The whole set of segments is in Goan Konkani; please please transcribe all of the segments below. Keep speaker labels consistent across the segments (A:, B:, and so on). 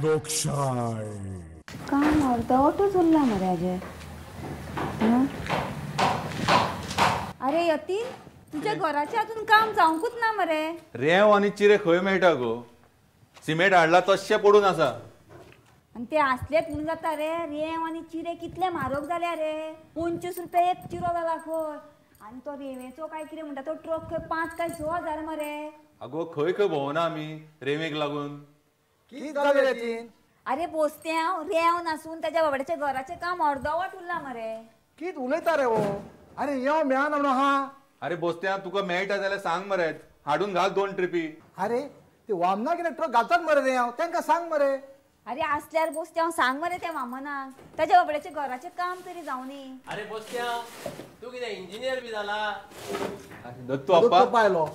A: लोकशाय.
B: काम अर्दवटच उरला मरे अजय. अरे यतीन, तुझ्या घराचे अजून काम जावंकूच ना मरे.
C: रेंव आनी चिरे खंय मेळटा गो? सिमेंट हाडला तशें पडून आसा.
B: आनी ते आसलेच म्हणून जाता रे. रेंव आनी चिरे कितले म्हारग जाल्या रे. 25 रुपया एक चिरो जाला खंय. आनी तो रेंवेचो काय कितें म्हणटा तो ट्रक खंय 5 काय 6 हजार मरे.
C: अगो खंय खंय भोंवना आमी रेंवेक लागून.
D: कितें जालें यतीन?
B: अरे बोसते हांव, रेंव नासून ताच्या बाबड्याच्या घराचें काम अर्दवट उरलां मरे.
D: कितें उलयता रे हो? अरे येव मेळना म्हणून आहा.
C: अरे बोसत्या, तुका मेळटा जाल्यार सांग मरे, हाडून घाल 2 ट्रिपी.
D: अरे ते वामना कितें ट्रक घालतात मरे रेंव, तांकां सांग मरे.
B: अरे आसल्यार बोसत्या हांव सांग मरे त्या वामनाक, ताच्या बाबड्याचें घराचें काम तरी जावनी.
E: अरे बोसत्या, तूं कितें इंजिनियर बी जाला?
C: दत्तू आप्पा
D: आयलो,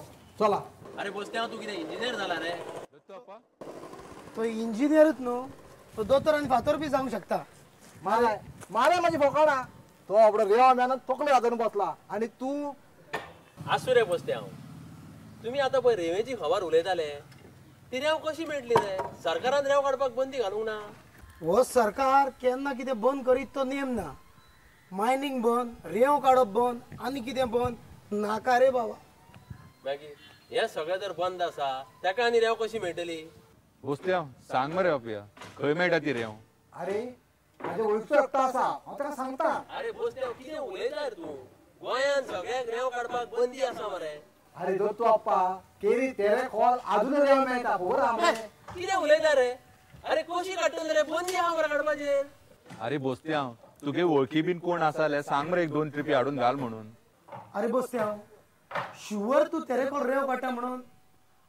D: चला.
E: अरे बोसत्या, तूं कितें इंजिनियर जाला रे?
C: दत्तू आप्पा
F: तो इंजिनियरच न्हू, तो दोतोर आनी फातोर बी जावंक शकता.
D: मारे मारे म्हाजी फोकाणां. तो आपलो रेवा म्यान तकले घालून बसला आनी तूं.
E: आसूं रे बोसत्या, तुमी आतां पळय रेंवेची खबर उलयताले, ती रेंव कशी मेळटली रे? सरकारान रेंव काडपाक बंदी घालूंक ना.
F: हो सरकार केन्ना कितें बंद करीत तो नेम ना. मायनींग बंद, रेंव काडप बंद, आनी कितें बंद नाका रे बाबा.
E: मागीर हें सगळें जर बंद आसा ताका आनी रेंव कशी मेळटली?
C: बोसत्या सांग मरे बापया, खंय मेळटा ती रेंव?
D: अरे म्हाजे वळखीचो एकटो आसा, हांव ताका सांगता.
E: अरे बोसत्या, कितें उलयता रे तूं? गोंयांत सगळ्याक रेंव काडपाक बंदी आसा मरे.
D: अरे दत्तू आप्पा, केरी तेरेखोल आजून रेंव मेळटा, खबर आहा मरे.
E: कितें उलयता रे? अरे कशी काडटले रे, बंदी आहा मरे काडपाचेर.
C: अरे बोसत्या, तुगे वळखी बीन कोण आसा जाल्यार सांग मरे, 1-2 ट्रिपी हाडून घाल म्हणून.
F: अरे बोसत्या, शुवर तूं तेरेखोल रेंव काडटा म्हणून?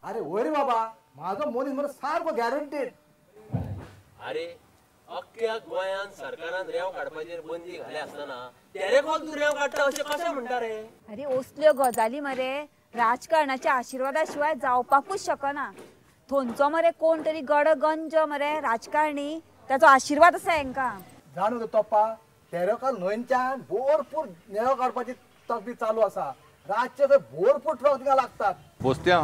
D: अरे वय रे बाबा, म्हाजो मनीस मरे सारको गॅरंटीड.
E: अरे अख्ख्या गोंयांत सरकारान रेंव काडपाचेर बंदी घाल्या आसतना तेरेखोल तूं रेंव काडटा अशें कशें म्हणटा रे?
B: अरे असल्यो गजाली मरे राजकारणाच्या आशिर्वादा शिवाय जावपाकूच शकना. थंयचो मरे कोण तरी गडगंज मरे राजकारणी, ताचो आशिर्वाद आसा हेंकां.
D: जाणू दत्तू, तेरेखोल न्हंयच्यान भरपूर रेंव काडपाची तकली चालू आसा. रातचे थंय भरपूर ट्रक थिंगा लागतात.
C: बोसत्या,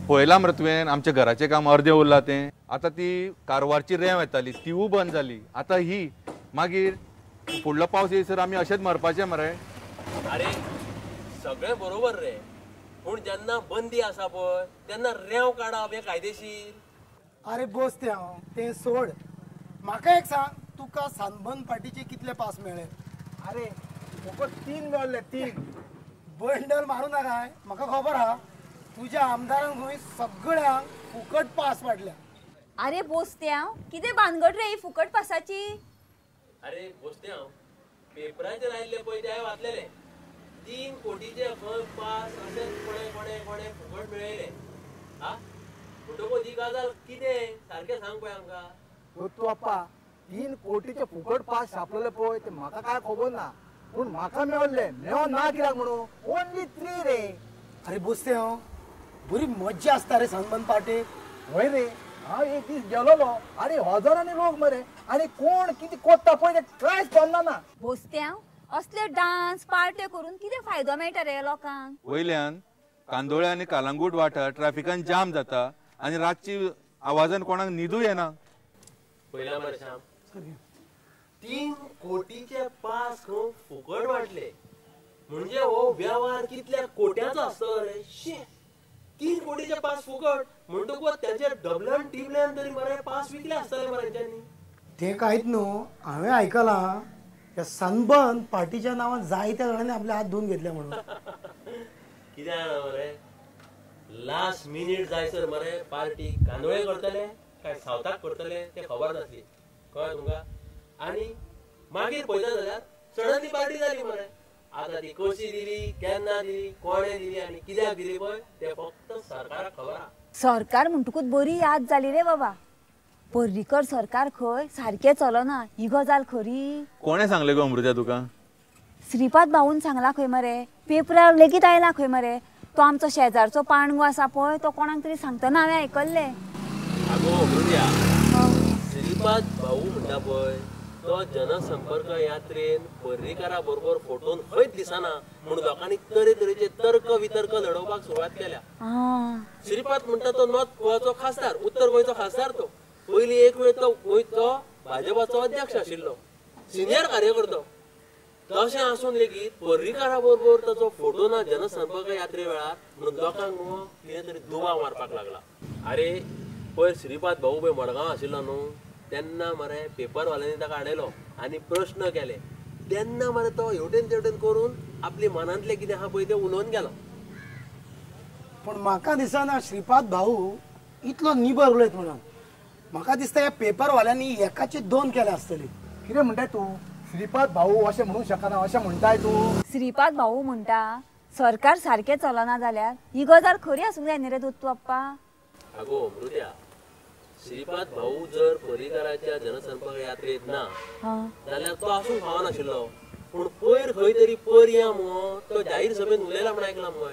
C: पळयलां मरे तुवें आमच्या घराचें काम अर्दें उरलां तें. आतां ती कारवारची रेंव येताली तिवूय बंद जाली. आतां ही मागीर फुडलो पावस येयसर आमी अशेंच मरपाचें मरे.
E: अरे सगळें बरोबर रे, पूण जेन्ना बंदी आसा पळय तेन्ना रेंव काडप हें कायदेशीर?
F: अरे बोसत्या, तें सोड, म्हाका एक सांग, तुका सनबर्न पार्टीचे कितले पास मेळ्ळे?
D: अरे फकत 3 मेळ्ळे. 3
F: बंडल मारूं नाका, म्हाका खबर आहा तुज्या आमदारांक खंय सगळ्यांक फुकट पास वाडल्या.
B: अरे बोसत्या, कितें भानगड रे ही फुकट पासाची?
E: अरे बोसत्या, पेपराचेर आयिल्ले पळय ते हांवें वाचलेले, 3 कोटीचे खंय पास अशें कोणे कोणे कोणे फुकट मेळयले. हा म्हणटकूच ही गजाल कितें सारकें सांग पळय आमकां.
D: दत्तू आप्पा, 3 कोटीचे फुकट पास छापलेले पळय ते म्हाका काय खबर ना, पूण म्हाका मेळ्ळे. मेळोन ना कित्याक म्हणून ओन्ली 3 रे.
F: अरे बोसत्या, बरी मज्जा आसता रे सनबर्न पार्टीक.
D: हय रे, हांव एक दीस गेलोलो, आनी हजारांनी लोक मरे, आनी कोण कितें कोत्ता पळय ते कांयच कळना ना.
B: बोसत्या, असले डान्स पार्ट्यो करून कितें फायदो मेळटा रे लोकांक?
C: वयल्यान कांदोळे आनी कालांगूट वाठार ट्रॅफिकान जाम जाता आनी रातची आवाजान कोणाक न्हिदूय येना.
E: पयला मरे श्याम, 3 कोटीचे पास खंय फुकट वाटले म्हणजे हो वेव्हार कितल्या कोट्यांचो आसतलो रे. शी, 3 कोटीचे पास फुकट म्हणटकूच त्याचे डबल्यान टिबल्यान तरी मरे पास विकले आसतले मरे तेंच्यांनी.
F: तें कांयच न्हू, हांवें आयकलां ह्या सनबर्न पार्टीच्या नांवान जायत्या जाणांनी आपले हात धुवन घेतले म्हणून.
E: कितें जाणा मरे, लास्ट मिनीट जायसर मरे पार्टी कांदोळे करतले काय सावथाक करतले ते खबर नासली, कळ्ळें तुमकां? आनी मागीर पळयता जाल्यार सडनली पार्टी जाली मरे. आतां ती कशी दिली, केन्ना दिली, कोणें दिली आनी कित्याक दिली पळय तें फक्त सरकाराक खबर आहा.
B: सरकार म्हणटकूच बरी याद जाली रे बाबा. पर्रीकर सरकार खंय सारकें चलना ही गजाल खरी.
C: कोणें सांगलें गो अमृता तुका?
B: श्रीपाद भाऊन सांगला खंय मरे, पेपरार लेगीत आयला खंय मरे. तो आमचो शेजारचो पांडगो आसा पळय, तो कोणाक तरी सांगतना हांवें आयकल्लें.
E: आगो अमृत्या, श्रीपाद भाऊ म्हणटा पळय तो जनसंपर्क यात्रेन पर्रीकारा बरोबर फोटोन खंयच दिसना म्हणून लोकांनी तरेतरेचे तर्क वितर्क लडोवपाक सुरवात केल्या. श्रीपाद म्हणटा तो नॉर्थ गोवाचो खासदार, उत्तर गोंयचो खासदार तो, पयलीं एक वेळ तो गोंयचो भाजपाचो अध्यक्ष आशिल्लो, सिनियर कार्यकर्तो. तशें आसून लेगीत पर्रीकारा बरोबर ताचो फोटो ना जनसंपर्क यात्रे वेळार म्हणून लोकांक कितें तरी दुबाव मारपाक लागला. अरे पयर श्रीपाद भाऊ पळय मडगांव आशिल्लो न्हू तेन्ना मरे पेपरवाल्यांनी ताका आडयलो आनी प्रश्न केले तेन्ना मरे तो हेवटेन तेवटेन करून आपले मनांतलें कितें आहा पळय तें उलोवन गेलो.
F: पूण म्हाका दिसना श्रीपाद भाऊ इतलो निबर उलयत म्हणून. म्हाका दिसता ह्या पेपरवाल्यांनी एकाचे दोन केले आसतले.
D: कितें म्हणटाय तूं? श्रीपाद भाऊ अशें म्हणूंक शकना अशें म्हणटाय तूं?
B: श्रीपाद भाऊ म्हणटा सरकार सारकें चलना जाल्यार ही गजाल खरी आसूंक जाय न्ही रे दत्तू अप्पा.
E: आगो अमृत्या, श्रीपाद भाऊ जर पर्रीकाराच्या जनसंपर्क यात्रेत ना जाल्यार तो आसूंक फावनाशिल्लो. पूण पयर खंय तरी पर्या मुगो तो जाहीर सभेन उलयला म्हण आयकलां मुगो.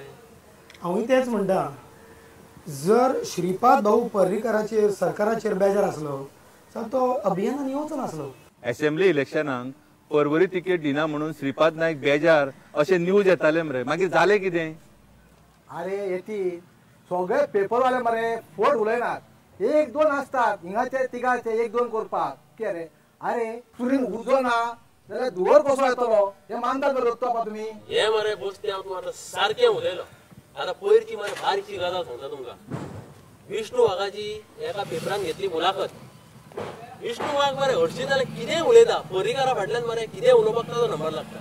F: हांवूय तेंच म्हणटा, जर श्रीपाद भाऊ पर्रीकाराचेर सरकाराचेर बेजार आसलो जाल्यार तो अभियानान येवचो नासलो.
C: एसेंब्ली इलेक्शनाक परवरी तिकेट दिना म्हणून श्रीपाद नायक बेजार अशें न्यूज येताले मरे, मागीर जालें कितें?
D: अरे येती सगळे पेपरवाले मरे फट उलयनात, एक दोन आसतात हिंगाचे तिगाचे एक दोन करपाक. कितें रे? अरे चुलीन उजो ना जाल्यार धुंवर कसो येतलो हें मानतात मरे दत्तू तुमी.
E: हे मरे बोसते हांव तूं आतां सारकें उलयलो. आतां पयरची मरे बारीकशी गजाल सांगता तुमकां. विष्णू वाघाची एका पेपरान घेतली मुलाखत. विष्णू वाघ मरे हरशीं जाल्यार कितेंय उलयता, पर्रीकारा फाटल्यान मरे कितें उलोवपाक ताजो नंबर लागता.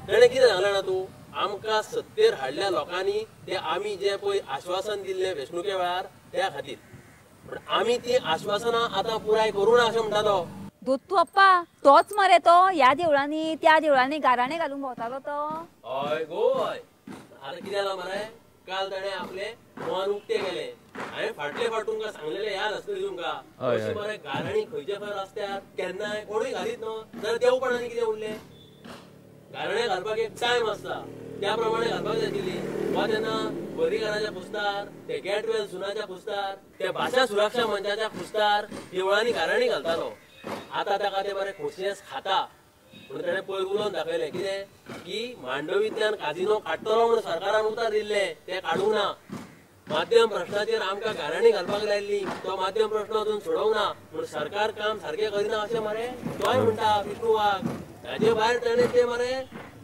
E: तेणें कितें सांगलें ना तूं, आमकां सत्तेर हाडल्या लोकांनी ते आमी जें पळय आश्वासन दिल्लें वेंचणुके वेळार त्या खातीर, पूण आमी ती आश्वासनां आतां पुराय करूं ना अशें म्हणटा तो.
B: दत्तू अप्पा तोच मरे तो ह्या देवळांनी त्या देवळांनी गाराणें घालूंक भोंवतालो तो.
E: हय गो हय. आतां कितें जालां मरे, काल ताणें आपलें मन उक्तें केलें. हांवें फाटले फाट तुमकां सांगलेलें याद आसतली तुमकां. अशी मरे गाराणी खंयच्या खंय रस्त्यार केन्नाय कोणूय घालीत न्हू जाल्यार देवपणांनी कितें उरलें. गाराणें घालपाक एक टायम आसता त्या प्रमाणे घालपाक जाय आशिल्ली. वा तेन्ना पर्रीकाराच्या खुस्तार, ते गेट वेल सुनाच्या खुस्तार, ते भाशा सुरक्षा मंचाच्या खुस्तार देवळांनी गाराणी घालतालो. आतां ताका ते बरे खोशयेस खाता म्हणून ताणें पयर उलोवन दाखयलें कितें की मांडवींतल्यान काजिनो काडटलो म्हणून सरकारान उतर दिल्लें तें काडूंक ना. माध्यम प्रश्नाचेर आमकां गाराणी घालपाक लायिल्ली, तो माध्यम प्रश्न अजून सोडोवंक ना म्हणून सरकार काम सारकें करिना अशें मरे तोय म्हणटा विष्णू वाघ. ताजे भायर ताणें ते मरे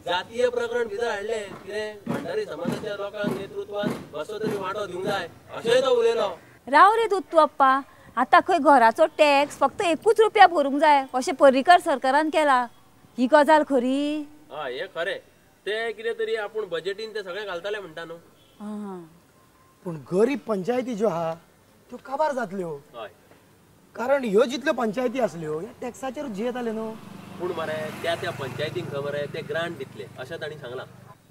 E: जातीय प्रकरण भितर हाडलें कितें भंडारी समाजाच्या लोकांक नेतृत्वान कसो तरी वांटो दिवंक जाय अशेंय तो उलयलो.
B: राव रे दत्तू अप्पा, आतां खंय घराचो टॅक्स फक्त 1 रुपया भरूंक जाय अशें पर्रीकार सरकारान केला, ही गजाल खरी?
E: हय हें खरें. ते कितें तरी आपूण बजेटीन ते सगळें घालताले म्हणटा न्हू.
F: पूण गरीब पंचायती ज्यो आहा त्यो काबार जातल्यो.
E: हय,
F: कारण ह्यो जितल्यो पंचायती आसल्यो ह्या टॅक्साचेर जियेताले न्हू.
E: पूण मरे त्या त्या पंचायतींक खबर आहे ते ग्रांट दितले अशें तांणी सांगलां.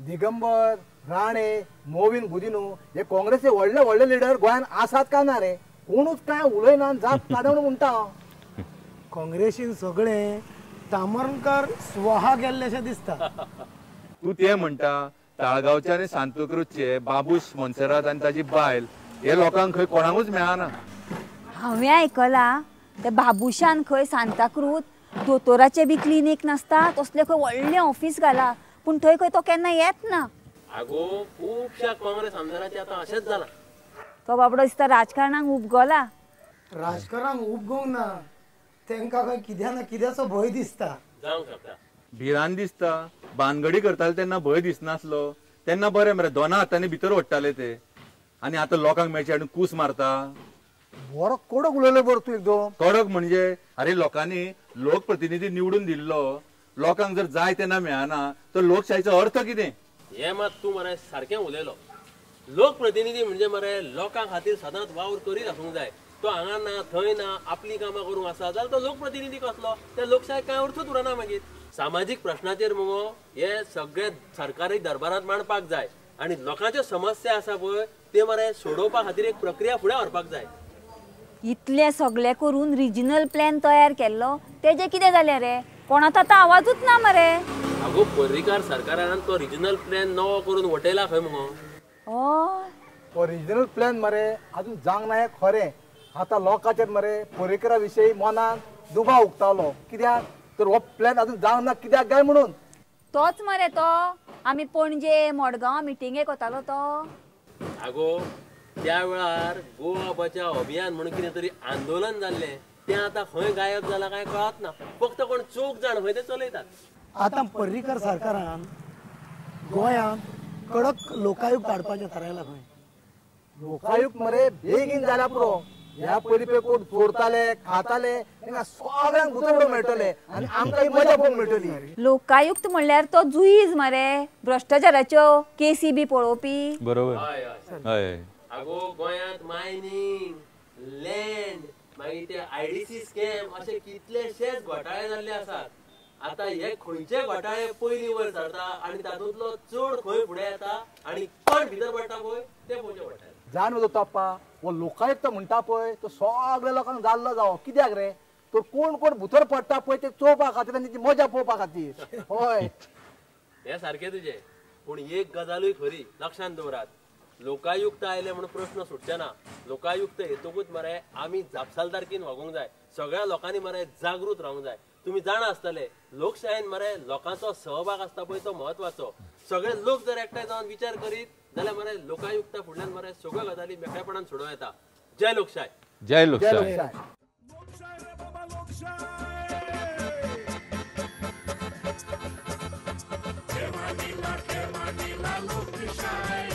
D: दिगंबर राणे, मोविन गुदिनो हे काँग्रेसचे व्हडले व्हडले लिडर गोंयांत आसात काय ना रे? कोणूच काय उलयना, जाप काडून म्हणटा.
F: काँग्रेसीन सगळे तामरणकर स्वाहा गेल्ले अशें दिसता.
C: तूं तें म्हणटा ताळगांवचे आनी सांताक्रूजचे बाबूश मोन्सेरात आनी ताजी बायल हे लोकांक खंय कोणाकूच मेळना.
B: हांवें आयकलां ते बाबूशान खंय सांताक्रूज दोतोराचें बी क्लिनीक नासता तसलें खंय व्हडलें ऑफीस घालां, पूण थंय खंय तो केन्ना येत ना.
E: आगो खुबश्या काँग्रेस आमदाराचें आतां अशेंच जालां.
B: तो बाबडो दिसता राजकारणाक उबगला.
F: राजकारणाक उबगोंक ना, तेंकां खंय कित्या ना कित्याचो भंय दिसता.
E: जावंक शकता.
C: भिरांत दिसता. बानगडी करताले तेन्ना भंय दिसनासलो, तेन्ना बरें मरे दोना हातांनी भितर ओडटाले ते, आनी आतां लोकांक मेळचे आनी कूस मारता.
D: बरो कडक उलयलो बरो तूं एकदम.
C: कडक म्हणजे अरे लोकांनी लोकप्रतिनिधी निवडून दिल्लो, लोकांक जर जाय तेन्ना मेळना तर लोकशाहीचो अर्थ कितें?
E: हें मात तूं मरे सारकें उलयलो. लोकप्रतिनिधी म्हणजे मरे लोकां खातीर सदांच वावर करीत आसूंक जाय. तो हांगा ना थंय ना आपली कामां करूंक आसा जाल्यार तो लोकप्रतिनिधी कसलो? त्या लोकशायेक कांय अर्थूच उरना. मागीर सामाजीक प्रश्नाचेर मुगो हे सगळे सरकारी दरबारांत मांडपाक जाय आनी लोकांच्यो समस्या आसा पळय ते मरे सोडोवपा खातीर एक प्रक्रिया फुडें व्हरपाक जाय.
B: इतलें सगळें करून रिजनल प्लॅन तयार केल्लो तेजें कितें जालें रे? कोणाचो आतां आवाजूच ना मरे.
E: आगो पर्रीकार सरकारान तो रिजनल प्लॅन नवो करून वटयला खंय मुगो.
B: हय,
D: हो रिजनल प्लॅन मरे अजून जावंक ना हें खरें. आतां लोकांचेर मरे पर्रीकरा विशयी मनान दुबाव उक्तावलो, कित्याक तर हो प्लॅन अजून जावंक ना कित्याक काय म्हणून.
B: तोच मरे तो आमी पणजे मडगांव मिटिंगेक वतालो तो.
E: आगो त्या वेळार गोवा बचाव अभियान म्हणून कितें तरी आंदोलन जाल्लें, तें आतां खंय गायब जालां काय कळत ना. फक्त कोण चोग जाण खंय ते चलयतात.
F: आतां पर्रीकर सरकारान गोंयांत कडक लोकायुक्त हाडपाचें थारायलां खंय.
D: लोकायुक्त मरे बेगीन जाल्या पुरो. ह्या पयलीं पळय कोण चोरताले खाताले तांकां सगळ्यांक गुतवडो मेळटले आनी आमकां ही मजा पळोवंक मेळटली.
B: लोकायुक्त म्हणल्यार तो जुईज मरे, भ्रश्टाचाराच्यो केसी बी पळोवपी.
C: बरोबर.
E: हय हय. आगो गोंयांत मायनींग, लँड, मागीर ते IDC scam अशे कितलेशेच घोटाळे जाल्ले आसात. आतां हे खंयचे घोटाळे पयलीं वयर सरता आनी तातूंतलो चड खंय फुडें येता आनी कोण भितर पडटा पळय ते पळोवचें पडटा.
D: जाण म्हजो तप्पा हो लोकायुक्त म्हणटा पळय तो सगळ्या लोकांक जाल्लो जावो. कित्याक रे तर कोण कोण भितर पडटा पळय ते चोवपा खातीर आनी तेची मजा पळोवपा खातीर. हय
E: हे सारकें तुजें. पूण एक गजालूय खरी लक्षांत दवरात, लोकायुक्त आयले म्हणून प्रश्न सुटचे ना. लोकायुक्त येतकूच मरे आमी जापसालदारकीन वागूंक जाय. सगळ्या लोकांनी मरे जागृत रावंक जाय. तुमी जाणा आसतले लोकशायेन मरे लोकांचो सहभाग आसता पळय तो म्हत्वाचो. सगळे लोक जर एकठांय जावन विचार करीत जाल्यार मरे लोकायुक्ता फुडल्यान मरे सगळ्यो गजाली मेकळेपणान सोडोवं येता. जय लोकशाय.
C: जय लोकशाय.
A: लोकशाय.